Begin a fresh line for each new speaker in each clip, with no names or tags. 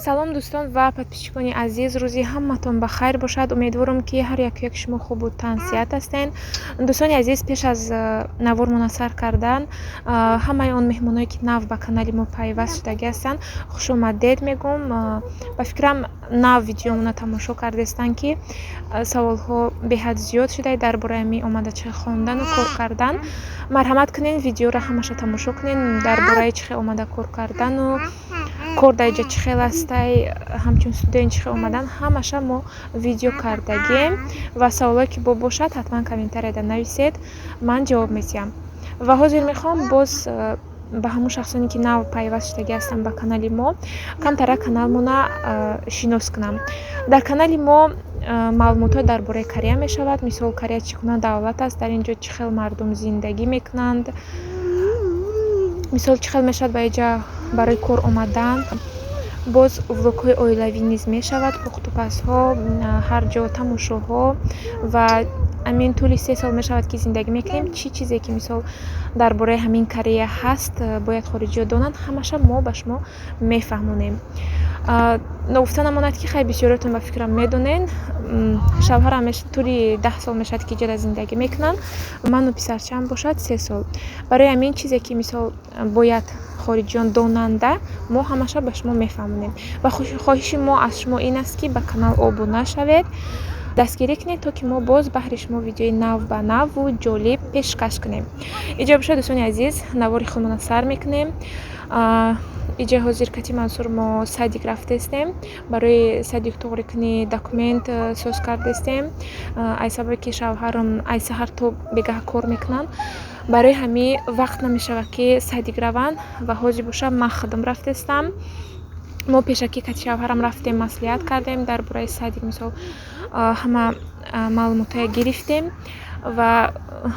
Салом, дӯстон ва подписчикони азиз, рӯзи ҳаматон ба хайр бошад. Умедворам, ки ҳар яку яки шумо хубу тансиҳат ҳастед. Дӯстони азиз, пеш аз навор мунасар кардан, ҳамаи он меҳмоное, ки нав ба канали мо пайваст шудагӣ ҳастанд, хушомадед мегӯм. Ба фикрам, нав видеомона тамошо кардестанд, ки саволҳо беҳад зиёд шуда дар бораи ҳамин омада чӣ хондану кор кардан. Марҳамат кунед, видеоро ҳамаша тамошо кунед дар бораи чӣ хел омада кор кардану кор дар иҷа чӣ хел астай, ҳамчун студент чӣ хел омадан, ҳамаша мо видео кардагем. Ва саволое, ки бо бошад, ҳатман комментарияда нависед, ман ҷавоб медиҳам. Ва ҳозир мехоҳам боз ба ҳамон шахсоне, ки нав пайваст шудагӣ ҳастанд ба канали мо, камтара каналмона шинос кунам. Дар канали мо маълумотҳо дар бораи Корея мешавад. Мисол, Корея чӣ гуна давлат аст, дар ин ҷо чӣ хел мардум зиндагӣ мекунанд, мисол, чӣ хел мешавад ба иҷа барои кор омадан. Боз влогҳои оилавӣ низ мешавад, пухтупазҳо, ҳар ҷо тамошоҳо. Ва ҳамин тӯли 3 сол мешавад, ки зиндагӣ мекунем, чӣ чизе ки, мисол, дар бораи ҳамин Корея ҳаст, бояд хориҷиҳо донанд, ҳамаша мо ба шумо мефаҳмонем. Ногуфта намонад, ки хай, бисёриятон, ба фикрам, медонед, шавҳарам тӯли 10 сол мешавад, ки иҷода зиндагӣ мекунанд, ману писарчаам бошад 3 сол. Барои ҳамин чизе, ки, мисол, бояд хориҷиён донанда, мо ҳамаша ба шумо мефаҳмонем. Ва хоҳиши мо аз шумо ин аст, ки ба канал обуна шавед, дастгирӣ кунед, то ки мо боз баҳри шумо видеои нав ба наву ҷолиб пешкаш кунем. Иҷа бошад, дӯстони азиз, навори худмона сар мекунем. Иҷа ҳозир кати Мансур мо садик рафтестем, барои садик туғрикунӣ документ соз кардестем. Ай сабабе ки шавҳарам ай саҳар то бегаҳ кор мекунанд, барои ҳамин вақт намешавад, ки садик раванд. Ва ҳозир бошад, ман худам рафтестам. Мо пешакӣ кати шавҳарам рафтем, маслиҳат кардем дар бораи садик, мисол, ҳама маълумотҳое гирифтем. Ва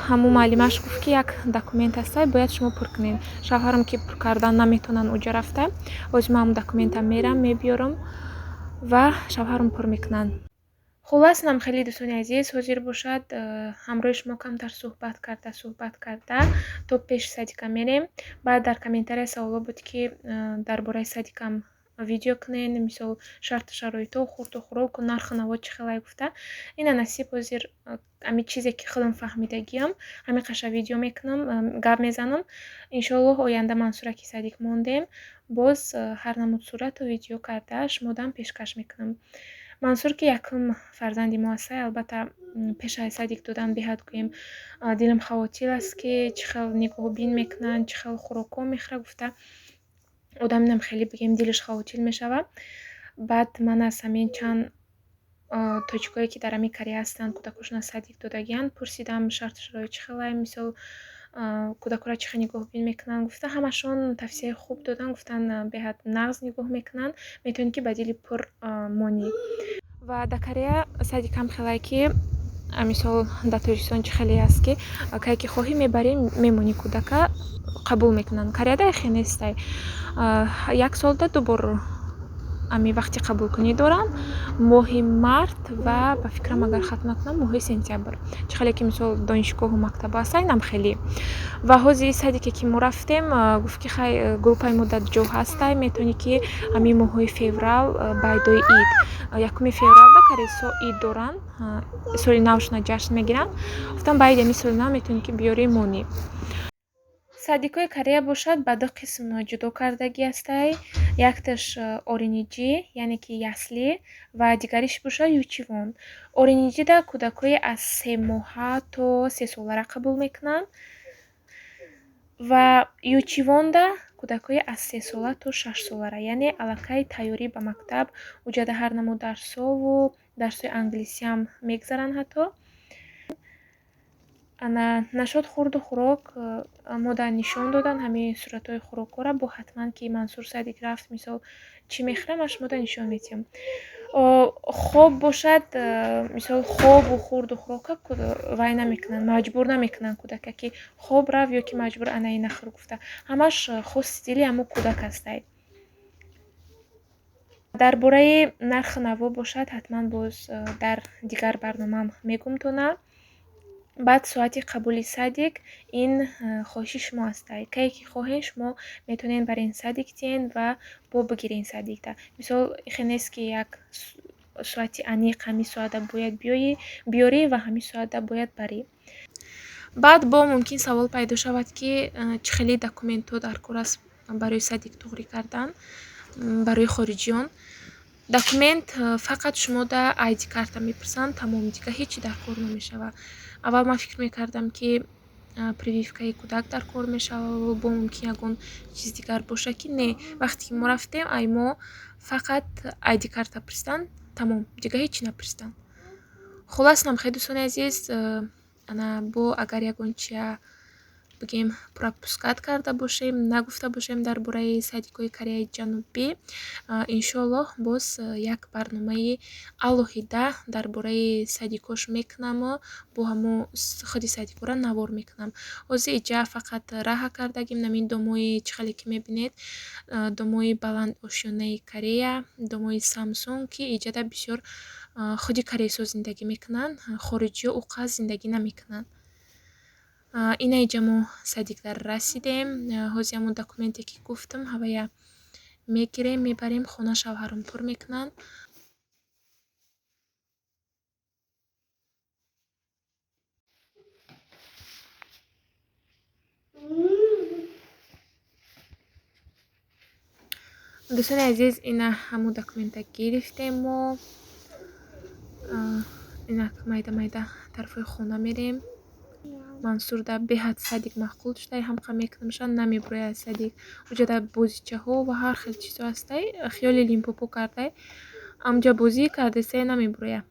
ҳамун муаллимаш гуфт, ки як документ ҳаста, бояд шумо пур кунед. Шавҳарам ки пур кардан наметавонанд уҷа рафта, ҳозир ман ҳамун документам мерам, мебиёрам ва шавҳарам пур мекунанд. Хуллас, нам хеле, дӯстони азиз, ҳозир бошад, ҳамроҳи шумо камтар суҳбат карда то пеши садика мерем. Баъд дар комментария саволҳо буд, ки дар бораи садикам видео кунед, мисол, шарту шароитҳо, хӯрду хӯроку, нарху наво чӣ хелай гуфта. Ина насиб, ҳозир ҳамин чизе, ки худам фаҳмидагиам, ҳамин қаша видео мекунам, гап мезанам. Иншоаллоҳ, оянда Мансура ки садик мондем, боз ҳар намуд сурату видео карда шумодам пешкаш мекунам. Мансур ки якум фарзанди мо ҳастай, албатта, пеш аз садик додан беҳад, гӯем, дилам хавотир аст, ки чӣ хел нигоҳубин мекунанд, чӣ хел хӯрокҳо мехӯра гуфта, одам инам хеле, бигем, дилаш хавотир мешавад. Баъд ман аз ҳамин чанд тоҷикое, ки дар ҳамин Корея ҳастанд, кӯдакошонро садик додагианд, пурсидам, шарту шароит чӣ хелай, мисол, кӯдакҳоро чӣ хел нигоҳубин мекунанд гуфта. Ҳамашон тавсияи хуб доданд, гуфтанд, беҳад нағз нигоҳ мекунанд, метавонӣ, ки ба дили пур монӣ. Ва дар Корея садикам хелай, ки, мисол, дар Тоҷикистон чӣ хеле аст, ки кае ки хоҳӣ мебарӣ, мемонӣ, кӯдака қабул мекунанд. Кореяда хе нестай. Як солда ду бор ҳамин вақти қабулкунӣ доранд: моҳи март ва, ба фикрам, агар хато накунам, моҳи сентябр. Чӣ хеле ки, мисол, донишгоҳу мактаб ҳаста, инам хеле. Ва ҳозир садике, ки мо рафтем, гуфт, ки хай, группаи мо дар ҷо ҳастай, метавонӣ, ки ҳамин моҳҳои феврал, байдои ид, 1 февралда корейсо ид доранд, соли навшона ҷашн мегиранд. Гуфтам, баъди ҳамин соли нав метавонӣ, ки биёрӣ, монӣ. Садикҳои Корея бошад, ба ду қисм ҷудо кардагӣ ҳастай: якташ 어린이집, яъне ки ясли, ва дигариш бошад 유치원. 어린이집да кӯдакҳои аз 3 моҳа то 3 солара қабул мекунанд ва 유치원да кӯдакҳои аз 3 сола то 6 солара, яъне аллакай тайёрӣ ба мактаб. Уҷада ҳар намуд дарсҳову дарсҳои англисиам мегзаранд ҳатто. Ана нашод хӯрду хӯрок мода нишон доданд ҳамин суратҳои хӯрокҳоро. Бо ҳатман, ки Мансур садик рафт, мисол, чӣ мехӯрам, ман шумода нишон медиҳам. Хоб бошад, мисол, хобу хӯрду хӯрока вай намекунанд, маҷбур намекунанд кӯдака, ки хоб рав ё ки маҷбур ана ина хӯр гуфта. Ҳамаш хости дили ҳамун кӯдак ҳастай. Дар бораи нарху наво бошад, ҳатман боз дар дигар барномаам мегумтона. Баъд соати қабули садик ин хоҳиши шумо ҳастай. Кае ки хоҳед, шумо метавонед барен садик диҳен ва бо бигирен садикда. Мисол, ихе нест, ки як соати аниқ ҳамин соата бояд биёӣ биёрӣ ва ҳамин соата бояд барӣ. Баъд бо мумкин савол пайдо шавад, ки чӣ хеле документҳо дар кор аст барои садик туғрӣ кардан барои хориҷиён. Документ фақат шумо да ID карта мепурсанд, тамом, дигар ҳеҷ чи дар кор намешавад. Аввал ман фикр мекардам, ки прививкаи кӯдак дар кор мешавад, бо мумкин ягон чиз дигар бошад, ки не. Вақте ки мо рафтем, ай мо фақат ID карта пурсиданд, тамом, дигар ҳеҷ чи напурсиданд. Хуллас, намхел, дӯстони азиз, ана бо агар ягон чия бигем пропускать карда бошем, нагуфта бошем дар бораи садикҳои Кореяи Ҷанубӣ, иншоаллоҳ, боз як барномаи алоҳида дар бораи садикҳош мекунаму бо ҳамо худи садикҳоро навор мекунам. Ҳозир иҷа фақат раҳа кардагим намин домои, чӣ хеле ки мебинед, домои баландошёнаи Корея, домои Самсунг, ки иҷада бисёр худи корейсҳо зиндагӣ мекунанд, хориҷиҳо ӯ қадр зиндагӣ намекунанд. Ина иҷа мо садикда расидем. Ҳозир ҳамон документе, ки гуфтам, ҳавая мегирем, мебарем хона, шавҳарам пур мекунанд. Дӯстони азиз, ина ҳамон документа гирифтем мо. Инак майда майда тарафҳои хона мерем. Мансурда беҳад садик маъқул шудай, ҳамқа мекунамша, намебурояд аз садик. Уҷада бозичаҳо ва ҳар хел чизҳо ҳастай, хиёли Лимпопо кардай, амҷа бозӣ кардесай, намебурояд.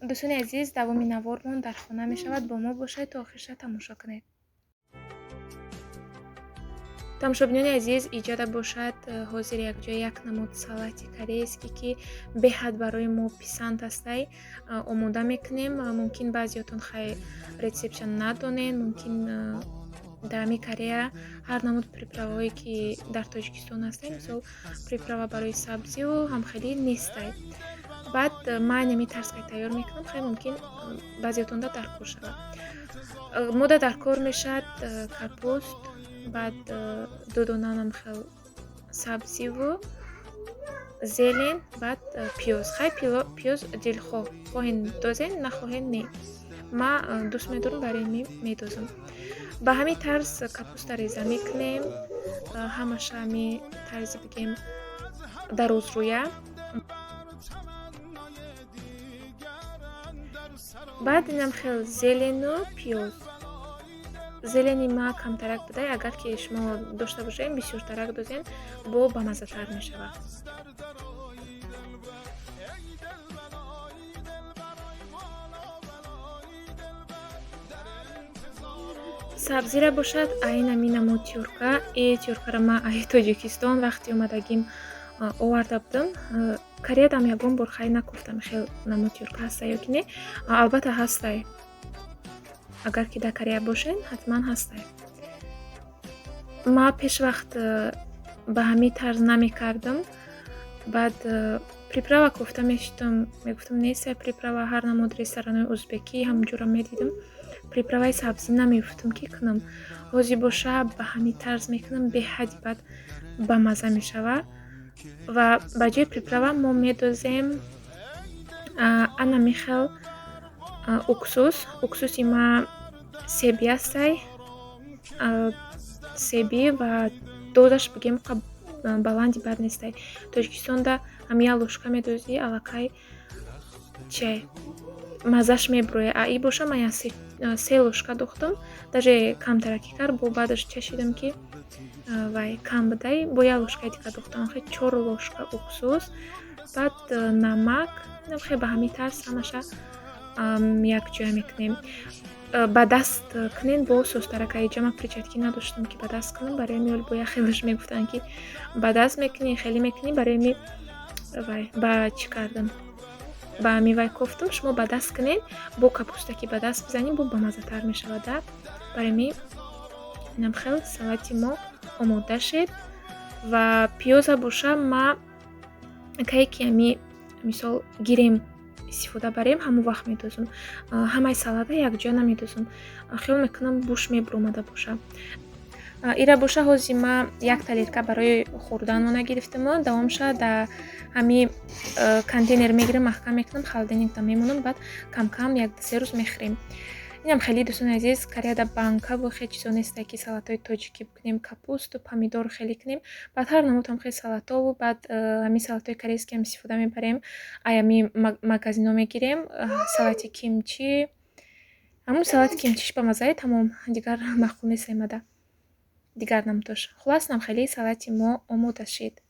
Дӯстони азиз, давоми навормон дар хона мешавад, бо мо бошед, то охирша тамошо кунед. Тамошобинони азиз, иҷода бошад ҳозир якҷоя як намуд салати корейский, ки беҳад барои мо писанд ҳастай, омода мекунем. Мумкин баъзеётон хай рецептша надонед, мумкин дар ҳамин Корея ҳар намуд приправаҳое, ки дар Тоҷикистон ҳастай, мисол, приправа барои сабзиу ҳамхелӣ нестай. Баъд ман ҳамин тарзка тайёр мекунам, хай мумкин баъзеётонда дар кор шавад. Мода дар кор мешавад капуст, баъд дудонанам хел сабзиву зелень, баъд пиёз. Хай, пиёз дилхоҳ, хоҳен дозен, нахоҳен не. Ма дӯст медорам, барои ҳамин медозам. Ба ҳамин тарз капуста реза мекунем, ҳамаша ҳамин тарзи, бигем, дарозрӯя. Баъд инам хел зелену пиёз. Зелени ма камтарак будай, агар ки шумо дошта бошед, бисёртарак дозен, бо бамаззатар мешавад. Сабзира бошад айн ҳамин намуд тёрка. Тёркаро ма аи Тоҷикистон вақти омадагим оварда будам. Кореядам ягон бор хай накуфтам, хел намуд тёрка ҳастай ё ки не. Албатта ҳастай. Агар ки дар Корея бошед, ҳатман ҳастай. Ма пешвақт ба ҳамин тарз намекардам. Баъд приправа кофта мешудам, мегуфтам, нестай приправа, ҳар намуд ресторанҳои узбекӣ ҳамонҷоро медидам. Приправаи сабзӣ намеёфтам, ки кунам. Ҳозир боша ба ҳамин тарз мекунам, беҳади баъд бамазза мешавад. Ва ба ҷои приправа мо медозем ана хел уксус. Уксуси ма себӣ ҳастай, себӣ ва дозаш, бигем, баланди бад нестай. Тоҷикистонда ҳамин як ложка медозӣ, аллакай чиай маззаш мебурояд. А и боша ман як се ложка дохтам, даже камтараки кард, бо баъдаш чашидам, ки вай кам будай, бо як ложкаи дигар дохтам, хе 4 ложка уксус, баъд намак. Хе ба ҳамин тарз ҳамаша якҷоя мекунем. Ба даст кунен бо состарака. Иҷа ман перчатки надоштам, ки ба даст кунам, барои ҳамин бо як хелаш мегуфтанд, ки ба даст мекунӣ, хеле мекунӣ, барои ҳамин вай ба чӣ кардам, ба ҳамин вай кофтам. Шумо ба даст кунед, бо капуста ки ба даст бизанӣ, бо бамаззатар мешавад. Да, барои ҳамин инам хел салати мо омода шед. Ва пиёза боша ма кае ки ҳами мисол гирем, Истифода барем, ҳамон вақт медозум. Ҳамаи салата якҷоя намедозум. Хиёл мекунам, буш мебуромада боша. Ира боша, ҳозир ма як тарелка барои хӯрдан мона гирифтаму давомша да ҳами контейнер мегирам, маҳкам мекунам, холодильникда мемонам, баъд камкам як 2-3 рӯз мехӯрем. Инам хеле, дӯстони азиз, Кореяда банкаву хеле чизо несте, ки салатҳои тоҷикӣ бикунем, капусту помидор хеле кунем. Баъд ҳар намудам хеле салатҳову баъд ҳамин салатҳои корейскиам истифода мебарем. Ай ҳами магазинҳо мегирем салати кимчи. Ҳамун салати кимчиш ба маззаи тамом, дигар маъқул нест аймада. Дигар намудош. Хуллас, нам хеле салати мо омода шид.